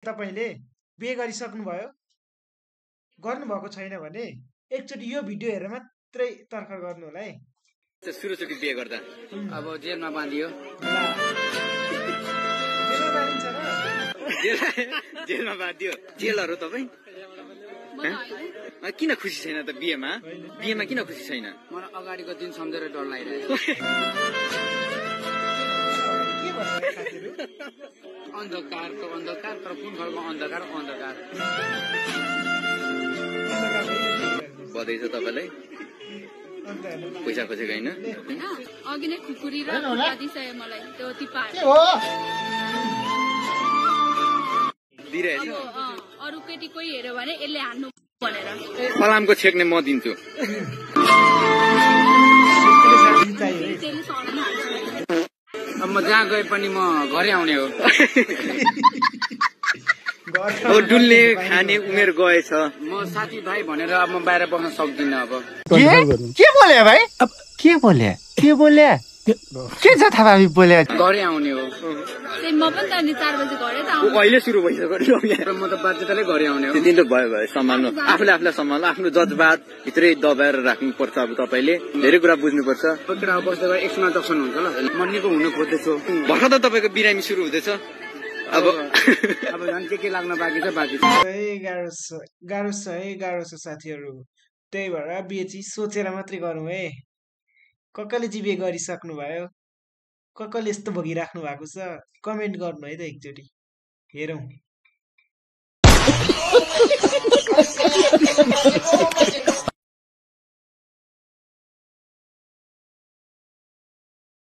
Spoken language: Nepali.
तपाईले बिहे गरिसक्नुभयो गर्नुभएको छैन भने एकचोटि यो भिडियो हेरेर मात्रै तर्खर गर्नु होला है। सुरुचोटि बिहे गर्दा अब जेलमा बाँधियो। जेलमा बाँधिन्छ र? जेलमा बाँधियो। जेलहरु तपाई किन खुसी छैन त बिहेमा? बिहेमा किन खुसी छैन? मलाई अगाडिको दिन सम्झेर डर लागिरहेको छ। के भन्छ साथीहरु? अन्धकारको अन्धकार तर कुन खालको अन्धकार अन्धकार बधाई छ तपाईलाई। पैसा खोजेको हैन? अघि नै खुकुरी र खुट्टा दिसयो मलाई त्यो टिपा। के हो? दिइरहेछ। अरु केटी कोही हेर्यो भने यसले हान्नु भनेर। फलामको छेक्ने म दिन्छु। अब म जहाँ गए पनि म घरै आउने हो। अब डुल्ने खाने उमेर गएछ। म साथीभाइ भनेर अब म बाहिर बस्न सक्दिनँ अब। के बोले भाइ? अब के बोले? के छ थाहा बोले? घरै आउने हो। म पनि त नि 4 बजे घरै त आउँछु। अहिले सुरु भइसक्यो। म त बाध्यताले घरै आउने हो। त्यो दिन त भयो सम्हाल्नु। आफूले आफूलाई सम्हाल्नु। आफ्नो जज्बात भित्रै दबाएर राख्नु पर्छ। अब तपाईले धेरै कुरा बुझ्नु पर्छ। पक्रा बस्दै गए एकछिनमा जक्सन हुन्छ ल। म निको हुन खोज्दैछु। भर्खर त तपाईको बिरामी सुरु हुँदैछ। अब झन् के लाग्न बाँकी छ बाँकी छ। गाह्रो छ साथीहरु। त्यही भएर बिहे चाहिँ सोचेर मात्रै गरौँ है। ककले चाहिँ बिहे गरिसक्नु भयो? ककले यस्तो भोगिराख्नु भएको छ? कमेन्ट गर्नु है त एकचोटि हेरौँ।